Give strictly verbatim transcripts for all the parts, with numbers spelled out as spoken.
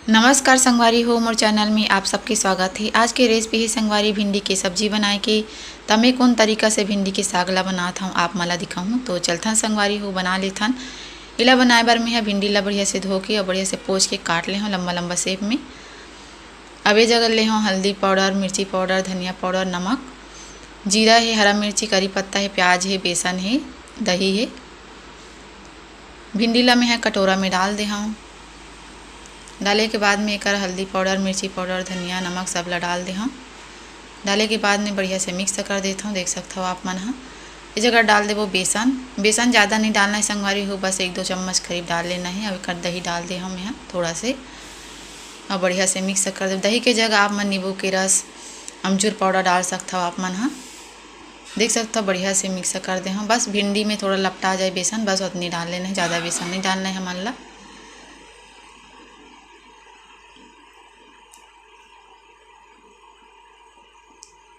नमस्कार संगवारी हो, मोर चैनल में आप सबके स्वागत हे। आज के रेसिपी हे संगवारी भिंडी के सब्जी बनाए के। त मैं कोन तरीका से भिंडी के साग ला बनात हव, आप मन ला दिखाहूँ। तो चलथन संगवारी हो, बना लेथन। एला बनाए बर मैं ह भिंडी ला बढ़िया से धो के अउ बढ़िया से पोंछ के काट ले हव लंबा लंबा शेप में। अब ए जगह ले हव हल्दी पाउडर, मिर्ची पाउडर, धनिया पाउडर, नमक, जीरा हे, हरा मिर्ची, करी पत्ता हे, प्याज हे, बेसन हे, दही हे। भिंडी ला मैं ह कटोरा में डाल दे हव। डाले के बाद में एकर हल्दी पाउडर, मिर्ची पाउडर, धनिया, नमक सब ला डाल दे हव। डाले के बाद में बढ़िया से मिक्स कर देत हव। देख सकत हव आप मन ह, ए जगह डाल देबो बेसन। बेसन ज़्यादा नहीं डालना है संगवारी हो, बस एक दो चम्मच करीब डाल लेना है। अब एकर दही डाल दे हव मैं ह थोड़ा से, अउ बढ़िया से मिक्स कर देबो। दही के जगह आप मन नींबू के रस, अमचूर पाउडर डाल सकत हव आप मन ह। देख सकत हव बढ़िया से मिक्स कर दे हव। बस भिंडी में थोड़ा लपटा जाए बेसन, बस उतनी डाल लेना है, ज़्यादा बेसन नहीं डालना है हमन ला।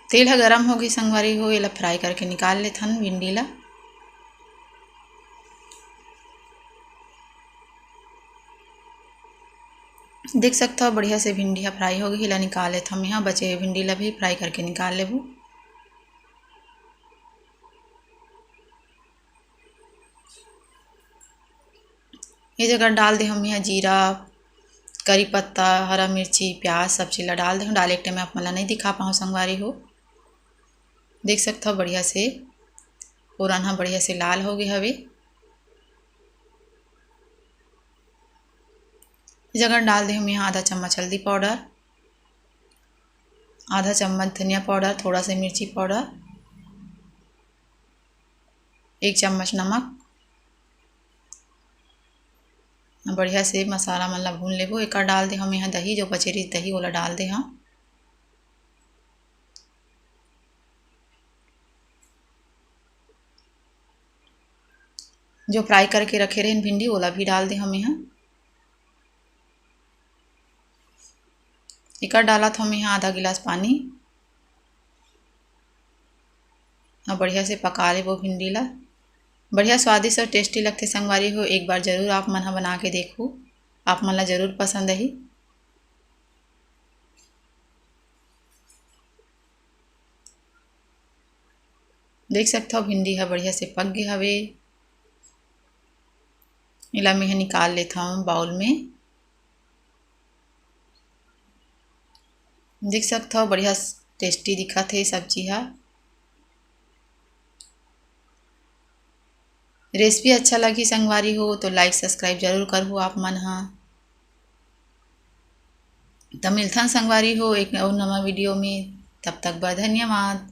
तेल ह गरम होगे संगवारी हो, एला फ्राई करके निकाल लेथन भिंडी ला। देख सकत हव बढ़िया से भिंडी ह फ्राई होगे, एला निकाल लेथन। मैं ह बचे हुए भिंडी ला भी फ्राई करके निकाल लेबो। ये जगह डाल दे हव मैं ह जीरा, करी पत्ता, हरा मिर्ची, प्याज, सब चीज ला डाल दे हव। डाले के टाइम आप मन ला नहीं दिखा पाहव संगवारी हो। देख सकत हव बढ़िया से फोरन ह बढ़िया से लाल होगे हवे। ये जगह डाल दे हव मैं ह आधा चम्मच हल्दी पाउडर, आधा चम्मच धनिया पाउडर, थोड़ा से मिर्ची पाउडर, एक चम्मच नमक। बढ़िया से मसाला मन ला भून लेबो। एकर डाल दे हव मैं ह दही, जो बचे रहिस दही ओला डाल दे हव। जो फ्राई करके रखे रहेन भिंडी, ओला भी डाल दे हव मैं ह। एकर डालत हव मैं ह आधा गिलास पानी। अउ बढ़िया से पका लेबो भिंडी ला। बढ़िया स्वादिष्ट अउ टेस्टी लगथे संगवारी हो, एक बार जरूर आप मन ह बना के देखहू, आप मन ला जरूर पसंद आही। देख सकत हव भिंडी ह बढ़िया से पक गे हवे। एला मैं ह निकाल लेथव बाउल में। देख सकत हव बढ़िया टेस्टी दिखत हे सब्जी ह। रेसिपी अच्छा लगही संगवारी हो तो लाइक सब्सक्राइब जरूर करहू आप मन ह। त मिलथन संगवारी हो एक अउ नवा वीडियो में, तब तक बर धन्यवाद।